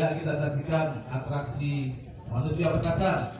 Ya, kita saksikan atraksi manusia perkasa.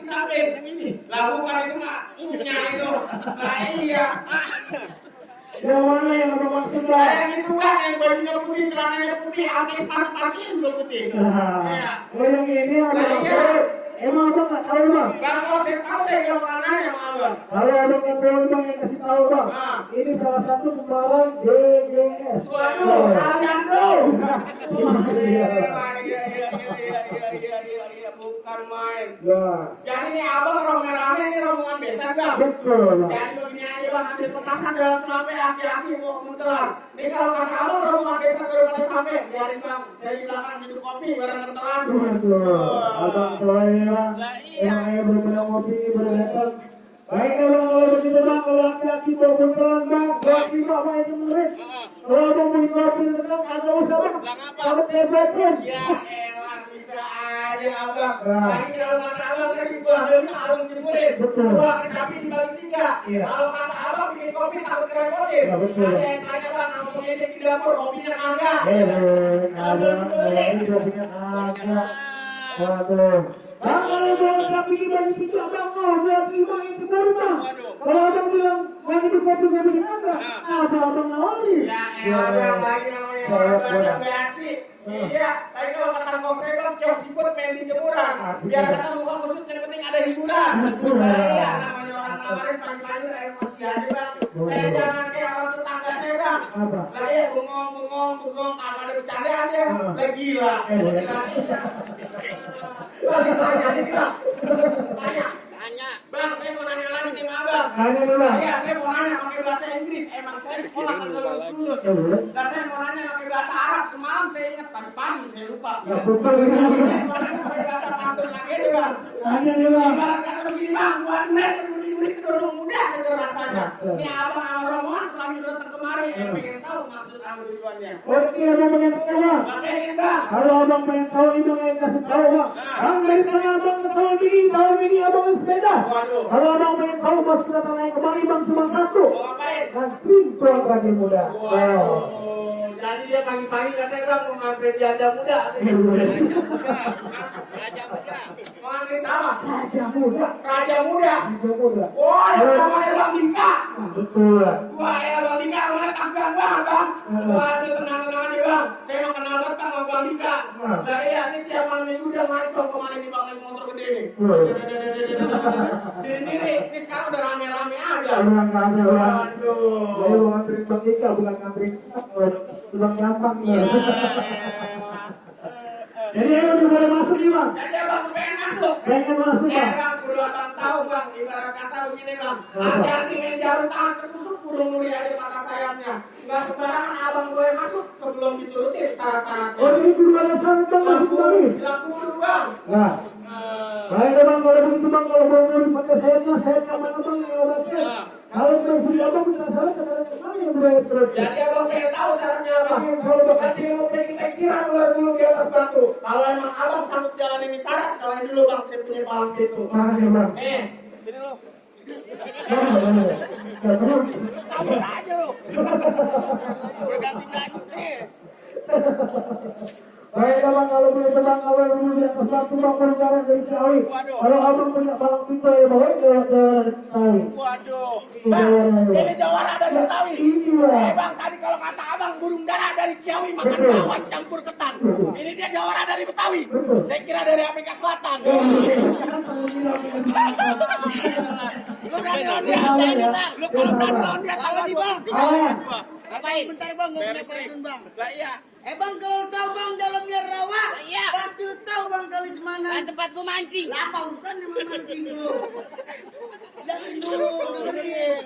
Sampai ini lakukan itu nggak punya itu. Nah iya. Yang mana yang ada maksud Yang itu bang, yang bajunya putih, celananya putih, sampai sepatu-sepatunya juga putih. Iya. Oh yang ini ada maksud. Emang abang nggak tahu bang? Kalau saya tahu saya jawab kanan ya bang abang. Kalau ada kontrol bang yang kasih tahu bang. Ini salah satu pembaharan DGS. Waduh, kalian tuh. Iya, bukan main. Jadi ini abang rame-rame ini rombongan besan bang. Betul. Jadi begini aja bang, ambil petasan dalam sampai aki-aki mau mentelan. Ini kalau kata abang rombongan besan daripada sampai, biarin bang. Saya di belakang minum kopi bareng kentelan. Betul. Abang saya yang benar-benar ngopi berlepas. Baik kalau begitu bang, kalau aki-aki mau mentelan bang, kopi mak itu menulis. Kalau abang mau kopi tenang, agak usah bang. Kalau tebatin. Ya elah, bisa aja abang. Tadi kalau kata abang tadi gua ambilnya abang jemurin. Gua sapi dibagi 3. Kalau kata abang bikin kopi takut kerepotin. Ada yang tanya bang, nama pengen di dapur kopinya kagak. Ada ini kopinya kagak. Waduh. Bang, kalau bawa sapi dibagi 3 bang, berarti bang itu baru bang. Kalau abang bilang bang itu kopi gak bikin kagak, apa abang nawari? Ya elah, lagi namanya abang basi. Iya, tadi kalau kata kong saya bang, kios siput main bang. Biar kata muka kusut yang penting ada hiburan. Iya, namanya orang kemarin pagi-pagi saya masih aja bang. Jangan kayak orang tetangga saya bang. Lah ya bengong, kagak ada bercandaan ya. Lah gila. Tanya. Bang, saya mau nanya lagi nih sama abang. Iya, saya mau nanya pakai bahasa Inggris. Emang saya sekolah kagak lulus. Dan saya mau nanya pakai bahasa Arab. Semalam saya ingat pagi-pagi saya lupa. Saya mau nanya pakai bahasa pantun lagi aja bang. Ibarat kata begini bang, buat duri kedua muda saja rasanya. Ini abang sama rombongan terlanjur datang kemari. Pengen tahu maksud abang tujuannya. Kalau abang pengen tahu ini pengen kasih tahu bang. Bang dari tengah abang tahun ini abang sepeda. Waduh. Kalau abang pengen tahu bos datang naik kemari bang cuma satu. Mau ngapain? Nanti program muda. Waduh. Jadi dia pagi-pagi katanya bang mau nganterin janda muda. Raja muda. Mau nganterin apa? Raja muda. Raja muda. Wah, namanya Bang Dika. Betul. Wah, ya Bang Dika namanya tanggang banget bang. Waduh, tenang-tenang aja bang. Saya mau kenal banget sama Bang Dika. Nah iya, ini tiap malam minggu udah ngantong kemarin nih bang, naik motor gede nih. Diri-diri, ini sekarang udah rame-rame aja. Waduh. Saya mau nganterin Bang Dika, bukan nganterin Bang gampang. Jadi udah boleh masuk nih bang. Jadi abang pengen masuk. Pengen masuk bang. Bang, kudu abang tahu bang. Ibarat kata begini bang. Hati-hati main jarum tangan ketusuk burung nuri ada patah sayapnya. Nggak sembarangan abang boleh masuk sebelum dituruti syarat-syaratnya. Oh ini kudu ada syarat bang masuk kali. Jelas kudu bang. Nah. Baik bang, kalau begitu bang, kalau mau nuri pakai sayapnya mana bang yang obatnya. Kalau mau beli abang bisa syarat mana yang boleh terus. Jadi abang pengen tahu syaratnya abang. Kalau bakal ciri mau pergi teksiran keluar dulu di atas batu. Kalau emang abang sanggup jalan ini syarat, kalian dulu bang, saya punya palang gitu. Makasih bang. Sini lo. Kabur aja lo. Berganti nasib nih. Baik bang, kalau boleh bang, kalau dulu di atas batu bang perjalanan dari Ciawi. Kalau abang punya palang pintu ya bawa ke Ciawi. Waduh. Bang, ini jawara dari Betawi. Bang, tadi kalau kata abang burung dara dari Ciawi makan bawang campur ketan. Ini dia jawara dari Betawi. Saya kira dari Afrika Selatan. Lu berani lawan dia bang. Lu kalau berani lawan dia tahu nih bang. Ngapain? Bentar bang, mau punya pantun bang. Lah iya. Bang, kalau tahu bang dalamnya rawa, Iya. pasti lu tahu bang kali semana. Kan tempat gua mancing. Lah apa urusannya sama mancing lu? Dengerin dulu, dengerin.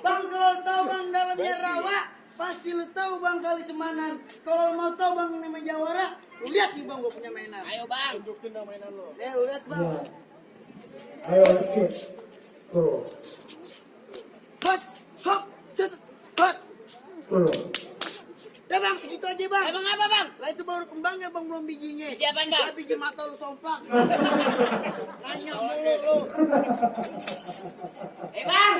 Bang, kalau tahu bang dalamnya rawa, pasti lu tahu bang kali semanan. Kalau mau tahu bang ini main jawara, lu lihat nih bang gua punya mainan. Ayo bang. Lu lihat bang. Ayo sedikit. Tuh. Hot, hot, hot. Tuh. Udah bang, segitu aja bang. Emang apa bang? Lah itu baru kembangnya bang, belum bijinya. Biji apaan, Bang? Lah biji mata lu sompak. Nanya mulu lu. Bang.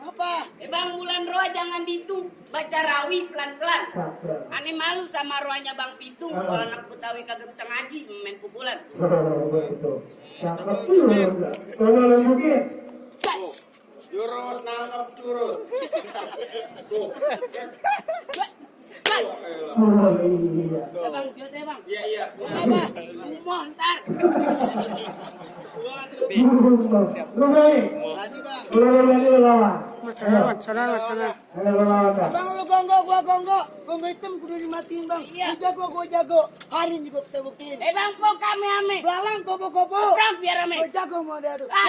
Apa? Bang, bulan roa jangan dihitung. Baca rawi pelan-pelan. Aneh malu sama roanya bang Pitung. Kalau anak Betawi kagak bisa ngaji, main pukulan. Begitu. Cakep tuh. Coba lembukin. Jurus nangkep curut. Tuh. Oh iya. Ya bang, jod ya bang. Iya. Apa? Umum ntar. Lu berani? Lagi bang. Lu berani lawan. Sana. Ayo lawan. Bang lu gongo, gua gongo. Gongo hitam kudu dimatiin bang. Iya. Gua jago. Hari ini juga kita buktiin. Bang, kok kame-ame. Belalang kopo-kopo. Perang biar rame. Gua jago mau diadu. Ah.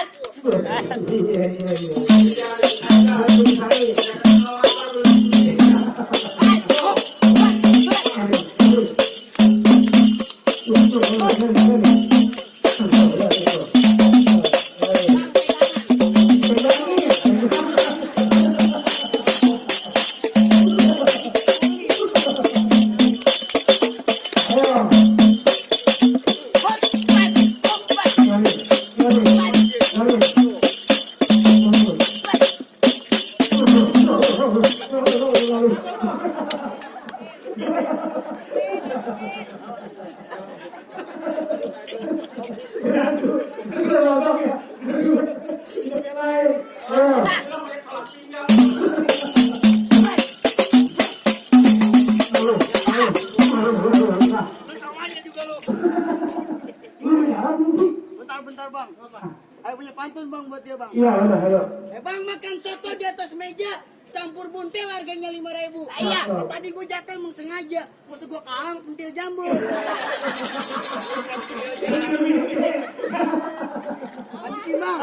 buat dia bang. Iya, udah, ayo. Bang makan soto di atas meja, campur buntil harganya 5.000. Iya. Tadi gue jatuh emang sengaja, maksud gue kahang buntil jambu. Lanjutin bang.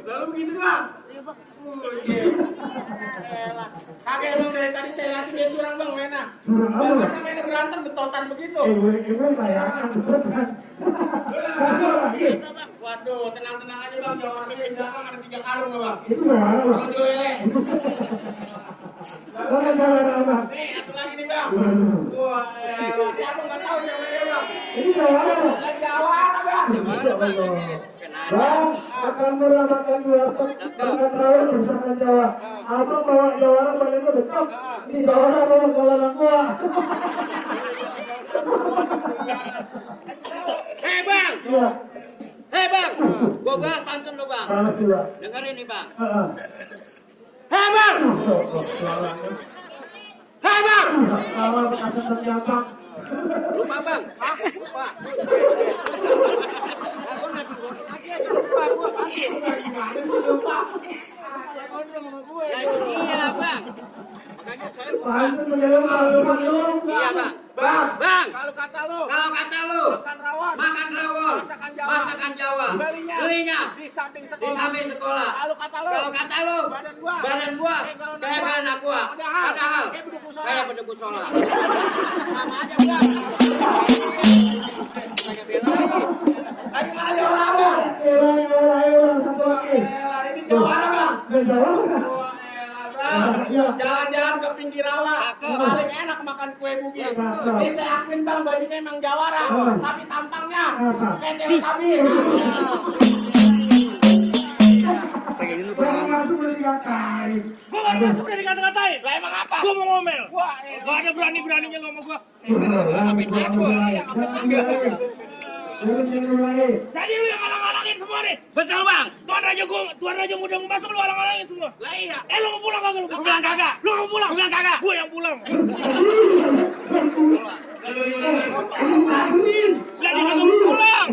Lalu begitu bang. Kagak emang dari tadi saya lihat dia curang bang mainnya. Bang masa mainnya berantem betotan begitu. Waduh, tenang-tenang aja bang. Jangan masuk di belakang ada 3 karung bang. Waduh lele. Nih, satu lagi nih bang. Wah, aku nggak tahu siapa dia bang. Lagi jawara bang. Bang, akan merasakan dua makan rawon bersama Jawa. Abang bawa jawara badannya besar. Ini jawara bawa kawanan gua. Hei bang, Iya, hei bang, gua bahas pantun lu bang. panas juga. Dengerin nih bang. Hei bang, hei bang. Kalau akan ternyata Lupa bang, ah lupa. Aku nanti gua aja lupa gua pantun. Gimana sih lupa? Iya bang, makanya saya lupa. pantun menjelang malu-malu. Iya bang, Bang, bang. kalau kata lu Makan rawon, masakan Jawa. Belinya di samping di sekolah. samping sekolah. Kalau kata lu, badan gua, kayak anak gua. Padahal kayak beduk musola. Sama aja bang. Kayak bela lagi. Lagi mana jawara bang? Ayo, satu lagi. Ini jawara bang. Dan Jawa. Wah, elah, bang. Jalan-jalan ke pinggir rawa. Paling enak makan kue bugis. Ini saya akuin bang, bajunya emang jawara. Tapi tampangnya kayak Teletubbies. Langsung udah dikatain. Gua gak masuk udah dikata-katain. Lah emang apa? Gua mau ngomel. Wah, Gak ada berani-beraninya lu sama gua. Jadi lu yang alang-alangin semua nih. Betul bang. Tuan Raja muda mau masuk lu alang-alangin semua. Lah iya. Lu mau pulang kagak lu? Lu pulang kagak? Lu mau pulang? Pulang kagak? Gua yang pulang. Jadi kagak mau pulang.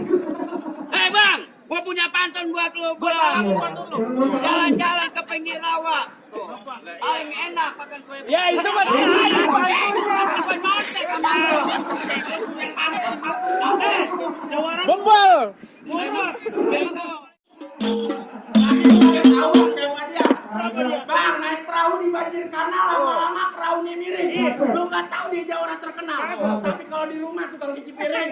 Hei bang, gua punya pantun buat lu bang. Jalan-jalan ke pinggir rawa. Paling enak makan kue. Ya itu mah. Bembel. Bang, naik perahu di banjir kanal lama-lama perahunya miring. Lu nggak tahu dia jawara terkenal. Tapi kalau di rumah tukang cuci piring.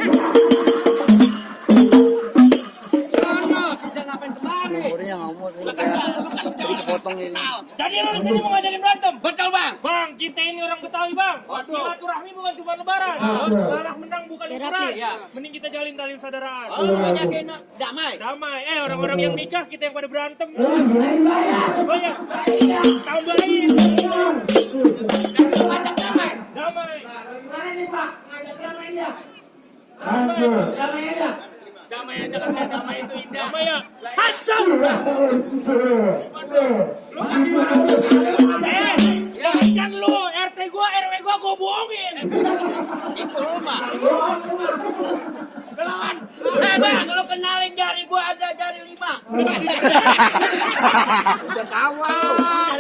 Jadi lu di sini mau ngajakin berantem? Betul bang. Bang, kita ini orang Betawi bang. Silaturahmi bukan cuma lebaran. Kalah menang bukan ukuran. Iya. Mending kita jalin tali persaudaraan. Oh, lu ngajakin damai. Damai. Orang-orang yang nikah kita yang pada berantem. Banyak. Tambahin. Damai. Gimana nih Pak? Ngajak damai dia. Aduh. Damai aja. Damai aja kan damai itu indah. Damai ya. Hansam. Lu kan gimana? Jangan lu RT gua, RW gua bohongin. Itu rumah. Belawan. Hei bang, lu kenalin jari gua ada jari 5. Udah kawan.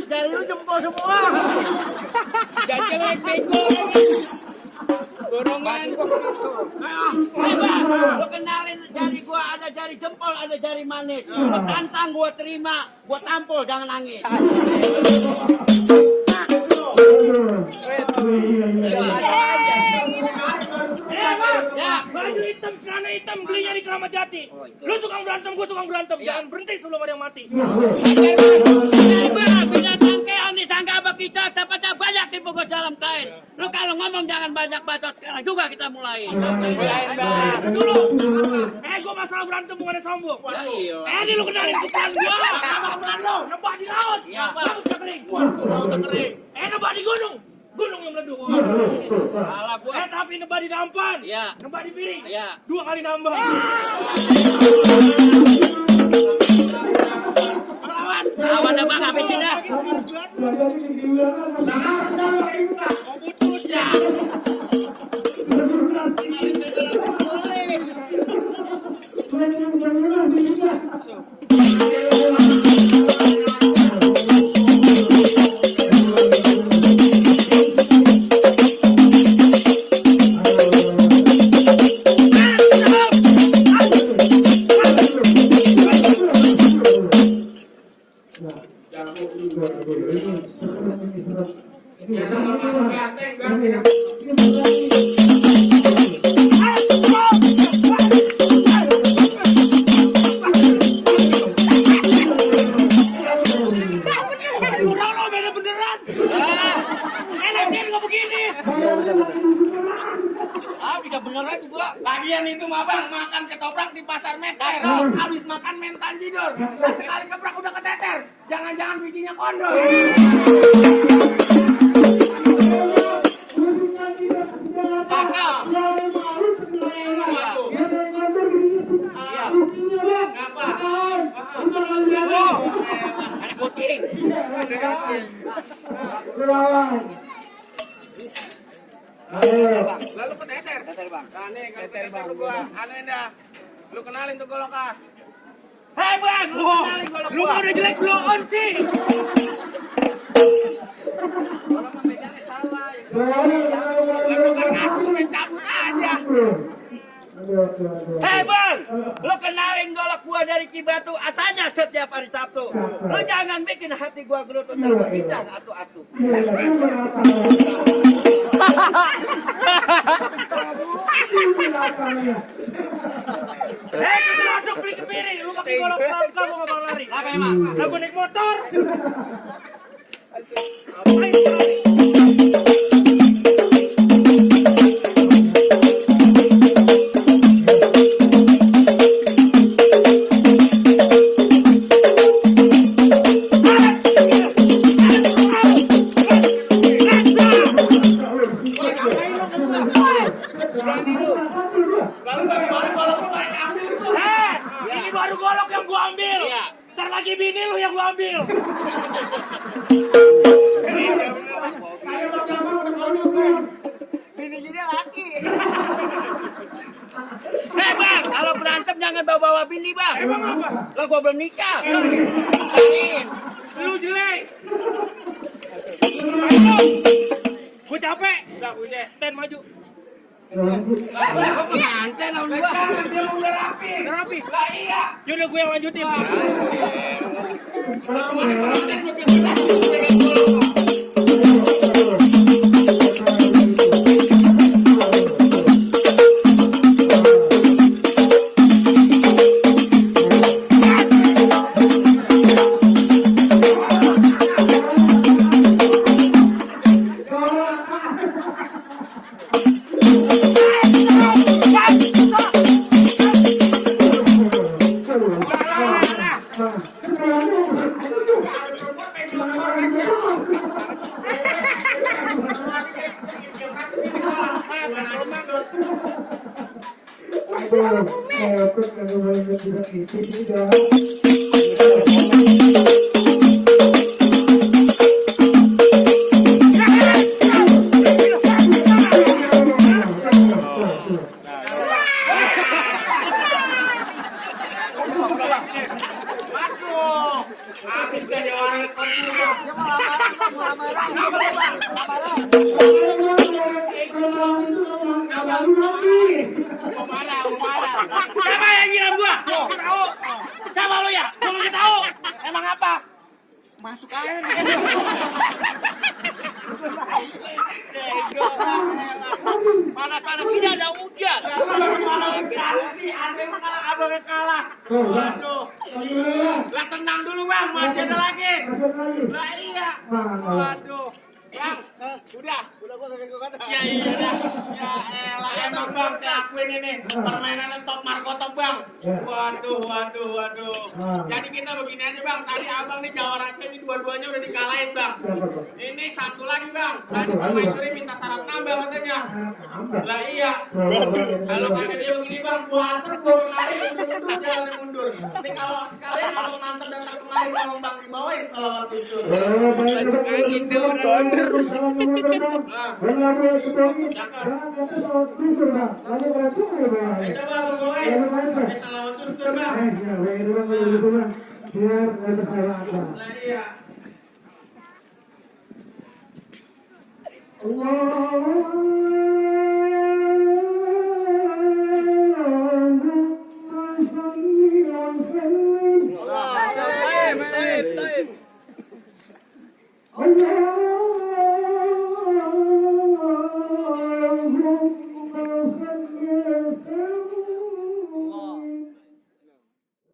Dari lu jempol semua. Jangan jelek bego. Gorongan gua. Hei bang, lu kenalin jari gua ada jari jempol, ada jari manis. Lu tantang gua terima, gua tampol jangan nangis. Bang, Ya. baju hitam, celana hitam, belinya di Keramat Jati. Lu tukang berantem, gua tukang berantem. Jangan berhenti sebelum ada yang mati. Hei bang, binatang keong disangka apa kita dapatnya banyak dibungkus dalam kain. Lu kalau ngomong jangan banyak bacot, sekarang juga kita mulai. Dulu. Gua masalah berantem bukan ada sombong. Ya ilah. Ini lu kenalin bukan gua. Apa lu? Nembak di laut. Iya, Pak. Laut udah kering. Udah kering. Nembak di gunung. Gunung yang meleduk. Salah gua. Tapi nembak di dampan. Iya. Nembak di piring. Iya. 2 kali nambah. Awan dah bang, habisin dah. Ya. Biasa orang ganteng bang. Kurang lo beda beneran. Enakin nggak begini. Bisa beneran juga. Lagian itu mah bang, makan ketoprak di pasar Mester. Habis makan mentan tidur. Sekali keprak udah keteter. Jangan-jangan bijinya kondor. Anak kucing. Lalu keteter. Bang. Nah, nih kalau keteter lu gua aneh dah. Lu kenalin tuh golokar. Hei bang, lu udah jelek blow on sih. Lu kan ngasih lu main cabut aja. Hei bang, lu kenalin golok gua dari Cibatu asalnya setiap hari Sabtu. Lu jangan bikin hati gua gerutu terbicara atu-atu. Hei, keduduk beli kepiri, lu pakai golok pelan-pelan lu nggak lari. Apa emang? Lagu naik motor. Apain lari? Ini baru golok yang gua ambil. Ntar lagi bini lu yang gua ambil. Bininya laki. Hei bang, kalau berantem jangan bawa-bawa bini bang. Emang apa? Lah gua belum nikah. Lu jelek. Gue capek. Udah udah. Ten maju. Pengantin lawan gua. Dia mau udah rapi. Udah rapi. Lah iya. Yaudah gue yang lanjutin. Habis kan dia orang Siapa yang nyiram gua? Tahu? Sama lu ya? Lu tahu? Emang apa? Masuk air. Panas-panas ini ada hujan. abang kalah. Waduh. Lah tenang dulu bang, masih ada lagi. Lah iya. Waduh. Bang, udah gua kata. Ya iya dah. Ya elah emang bang saya akuin ini permainan top markotop bang. Waduh. Jadi kita begini aja bang, tadi abang nih Jawara Sewi dua-duanya udah dikalahin bang. Ini satu lagi bang, tadi permaisuri minta syarat nambah. coba katanya. Lah iya. Kalau kata dia begini bang, gua antar gua kemari mundur jalan mundur. Ini kalau sekalian abang antar datang kemari kalau bang dibawain salawat itu. Coba abang bawain. Salawat terus bang. Lah iya. Allah